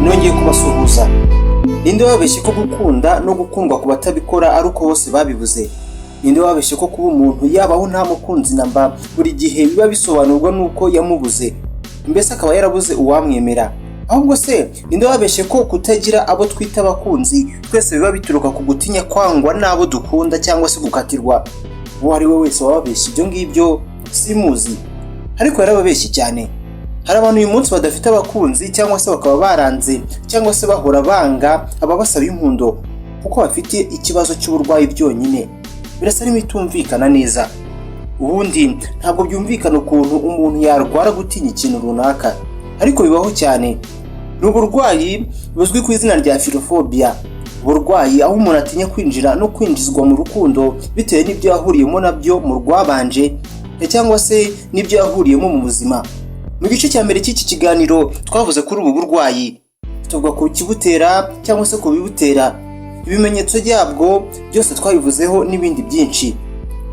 Nongeye kubasuhuza. Ninde wabeshye ko gukunda no gukundwa ku batabikora ari uko bose babibuze? Ninde wabeshye ko kuba umuntu yabaho nta mukunzi na mba buri gihe biba bisobanurwa n'uko yamubuze, mbese akaba yarabuze uwamwemera? Ahubwo se ninde wabeshye ko kutagira abo twita abakunzi twese biba bituruka ku gutinya kwangwa n'abo dukunda cyangwa se gukatirwa? Uwo ari we wese wababeshye ibyo ngibyo simuzi, ariko yarababeshye cyane. Hari abantu uyu munsi badafite abakunzi, cyangwa se bakaba baranze, cyangwa se bahora banga ababasaba inkundo kuko bafite ikibazo cy'uburwayi byonyine. Birasa n'imitumvikana neza. Ubundi ntabwo byumvikana ukuntu umuntu yarwara gutinya ikintu runaka, ariko bibaho cyane. Ni uburwayi buzwi ku izina rya philophobia, uburwayi aho umuntu atinya kwinjira no kwinjizwa mu rukundo bitewe n'ibyo yahuriyemo nabyo mu rwabanje, cyangwa se n'ibyo yahuriyemo mu buzima. Mu gice cya mbere cy'iki kiganiro twavuze kuri ubu burwayi, tuvuga ku kibutera cyangwa se ku bibutera, ibimenyetso byabwo byose twabivuzeho n'ibindi byinshi.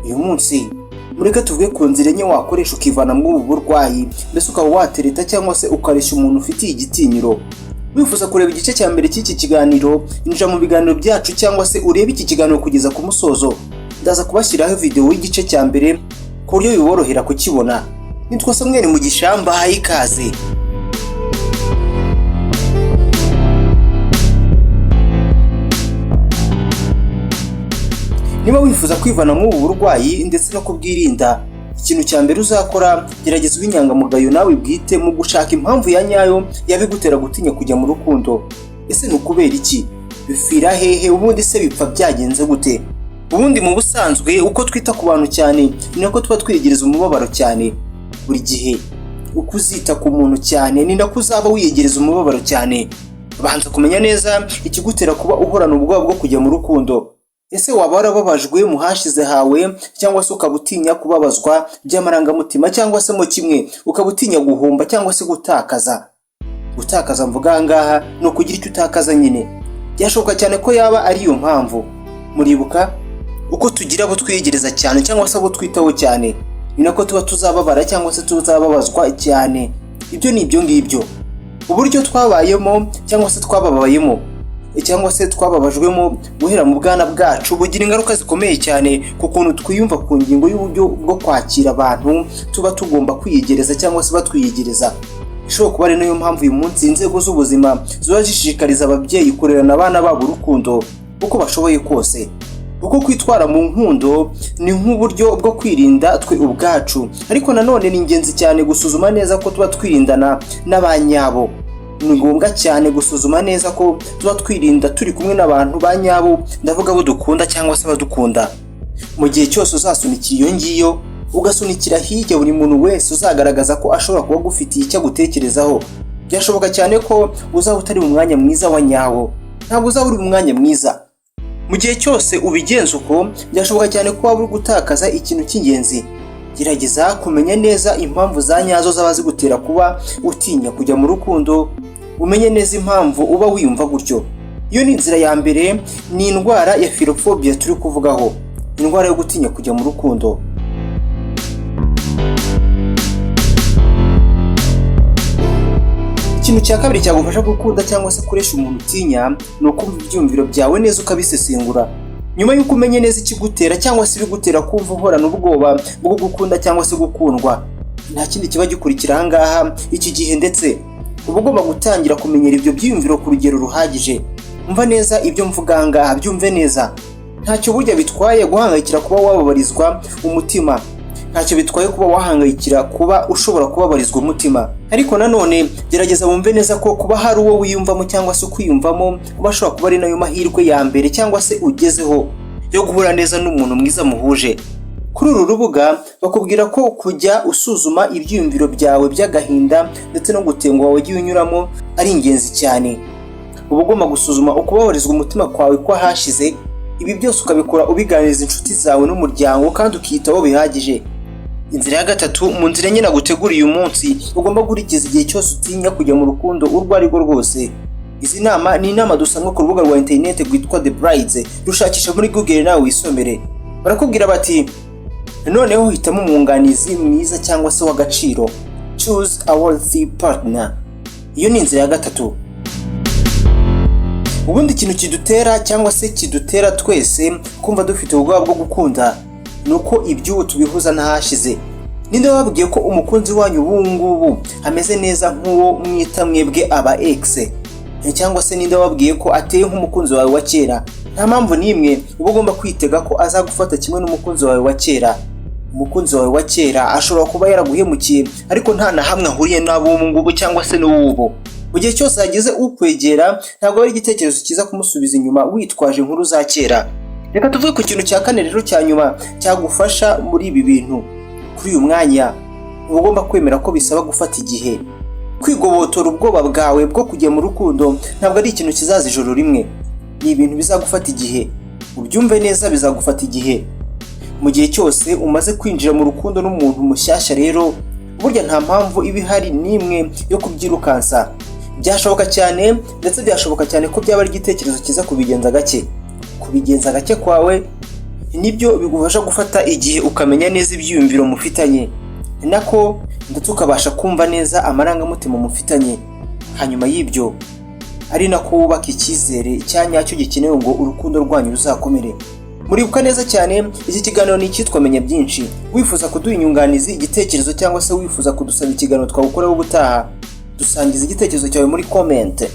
Uyu munsi mureke tuvuge ku nzira enye wakoresha ukivana muri ubu burwayi, mbese ukaba watereta cyangwa se ukareshya umuntu ufitiye igitinyiro. Wifuza kureba igice cya mbere cy'iki kiganiro, injira mu biganiro byacu cyangwa se urebe iki kiganiro kugeza ku musozo. Ndaza kubashyiraho videwo y'igice cya mbere ku buryo biborohera kukibona. Nitwa Samuel Mugisha, mbahaye ikaze. Niba wifuza kwivana muri ubu burwayi ndetse no kubwirinda, ikintu cya mbere uzakora, gerageza ube inyangamugayo nawe bwite mu gushaka impamvu ya nyayo yabigutera gutinya kujya mu rukundo. Ese ni ukubera iki? Bipfira hehe? Ubundi se bipfa byagenze gute? Ubundi mu busanzwe uko twita ku bantu cyane ni nako tuba twiyegereza umubabaro cyane. Buri gihe uko uzita ku muntu cyane ni nako uzaba wiyegereza umubabaro cyane. Banza kumenya neza ikigutera kuba uhorana ubwoba bwo kujya mu rukundo. Ese waba warababajwe mu hashize hawe, cyangwa se ukaba utinya kubabazwa by'amarangamutima, cyangwa se mo kimwe ukaba utinya guhomba cyangwa se gutakaza? Gutakaza mvuga aha ngaha ni ukugira icyo utakaza nyine. Byashoboka cyane ko yaba ari iyo mpamvu. Muribuka uko tugira abo twiyegereza cyane cyangwa se abo twitaho cyane, ni nako tuba tuzababara cyangwa se tuzababazwa cyane. Ibyo ni ibyo ngibyo. Uburyo twabayemo cyangwa se twababayemo cyangwa se twababajwemo guhera mu bwana bwacu bugira ingaruka zikomeye cyane ku kuntu twiyumva ku ngingo y'uburyo bwo kwakira abantu tuba tugomba kwiyegereza cyangwa se batwiyegereza. Ishobora kuba ari nayo mpamvu uyu munsi inzego z'ubuzima ziba zishishikariza ababyeyi kurerana abana babo urukundo uko bashoboye kose. Uko kwitwara mu nkundo ni nk'uburyo bwo kwirinda twe ubwacu, ariko nanone ni ingenzi cyane gusuzuma neza ko tuba twirindana n'abanyabo. Ni ngombwa cyane gusuzuma neza ko tuba twirinda turi kumwe n'abantu ba nyabo, ndavuga abo dukunda cyangwa se abadukunda. Mu gihe cyose uzasunikira iyo ngiyo, ugasunikira hirya buri muntu wese uzagaragaza ko ashobora kuba agufitiye icyo agutekerezaho, byashoboka cyane ko uzaba utari mu mwanya mwiza wa nyawo. Ntabwo uzaba uri mu mwanya mwiza. Mu gihe cyose ubigenza uko, byashoboka cyane ko waba uri gutakaza ikintu cy'ingenzi. Gerageza kumenya neza impamvu za nyazo zaba zigutera kuba utinya kujya mu rukundo, umenye neza impamvu uba wiyumva gutyo. Iyo ni inzira ya mbere, ni indwara ya philophobia turi kuvugaho, indwara yo gutinya kujya mu rukundo. Ikintu cya kabiri cyagufasha gukunda cyangwa se kuresha umuntu utinya ni ukumva ibyiyumviro byawe neza ukabisesengura. Nyuma y'uko umenye neza ikigutera cyangwa se ibigutera kumva uhorana ubwoba bwo gukunda cyangwa se gukundwa, nta kindi kiba gikurikira aha ngaha iki gihe, ndetse uba ugomba gutangira kumenyera ibyo byiyumviro ku rugero ruhagije. Umva neza ibyo mvuga aha ngaha, byumve neza. Ntacyo burya bitwaye guhangayikira kuba wababarizwa umutima, ntacyo bitwaye kuba wahangayikira kuba ushobora kubabarizwa umutima, ariko nanone gerageza wumve neza ko kuba hari uwo wiyumvamo cyangwa se ukwiyumvamo kuba ashobora kuba ari nayo mahirwe ya mbere cyangwa se ugezeho yo guhura neza n'umuntu mwiza muhuje. Kuri uru rubuga bakubwira ko kujya usuzuma ibyiyumviro byawe by'agahinda ndetse no gutenguha wagiye unyuramo ari ingenzi cyane. Uba ugomba gusuzuma ukubabarizwa umutima kwawe ko hashize. Ibi byose ukabikora ubiganiriza inshuti zawe n'umuryango kandi ukiyitaho bihagije. Inzira ya gatatu mu nzira enye naguteguriye uyu munsi ugomba gukurikiza igihe cyose utinya kujya mu rukundo urwo ari rwo rwose, Izi nama ni inama dusanga ku rubuga rwa interineti rwitwa The Brides. Rushakisha muri Google nawe wisomere. Barakubwira bati: "Noneho hitamo umwunganizi mwiza cyangwa se w'agaciro." Choose a worthy partner. Iyo ni inzira ya gatatu. Ubundi ikintu kidutera cyangwa se kidutera twese kumva dufite ubwoba bwo gukunda ni uko iby'ubu tubihuza n'ahashize. Ninde wababwiye ko umukunzi wanyu ubu ngubu ameze neza nk'uwo mwita mwebwe aba ex? Cyangwa se ninde wababwiye ko ateye nk'umukunzi wawe wa kera? Nta mpamvu n'imwe uba ugomba kwitega ko azagufata kimwe n'umukunzi wawe wa kera. Umukunzi wawe wa kera ashobora kuba yaraguhemukiye, ariko nta na hamwe ahuriye n'ab'ubu ngubu cyangwa se n'uw'ubu. Mu gihe cyose hagize ukwegera, ntabwo ari igitekerezo cyiza kumusubiza inyuma witwaje inkuru za kera. Reka tuvuge ku kintu cya kane rero, cya nyuma, cyagufasha muri ibi bintu. Kuri uyu mwanya uba ugomba kwemera ko bisaba gufata igihe. Kwigobotora ubwoba bwawe bwo kujya mu rukundo ntabwo ari ikintu kizaza ijoro rimwe, ni ibintu bizagufata igihe. Ubyumve neza, bizagufata igihe. Mu gihe cyose umaze kwinjira mu rukundo n'umuntu mushyashya rero, burya nta mpamvu iba ihari n'imwe yo kubyirukansa. Byashoboka cyane, ndetse byashoboka cyane ko byaba ari igitekerezo cyiza kubigenza gake. Kubigenza gake kwawe nibyo bigufasha gufata igihe ukamenya neza ibyiyumviro mufitanye, ni nako ndetse ukabasha kumva neza amarangamutima mufitanye. Hanyuma y'ibyo, ari nako wubaka icyizere cya nyacyo gikenewe ngo urukundo rwanyu ruzakomere. Muribuka neza cyane, iki kiganiro ni icyitwa Menya Byinshi. Wifuza kuduha inyunganizi, igitekerezo, cyangwa se wifuza kudusaba ikiganiro twawukoraho ubutaha, dusangiza igitekerezo cyawe muri comment.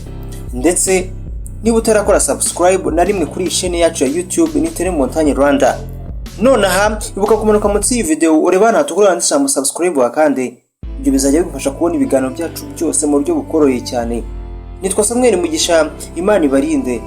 Ndetse niba utarakora subscribe na rimwe kuri iyi chaîne yacu ya YouTube, ni Tele Montagne Rwanda, nonaha ibuka kumanuka munsi y'iyi video, ureba ahantu hatukura handitse ijambo "subscribe", kandi ibyo bizajya bigufasha kubona ibiganiro byacu byose mu buryo bukoroheye cyane. Nitwa Samuel Mugisha, Imana ibarinde.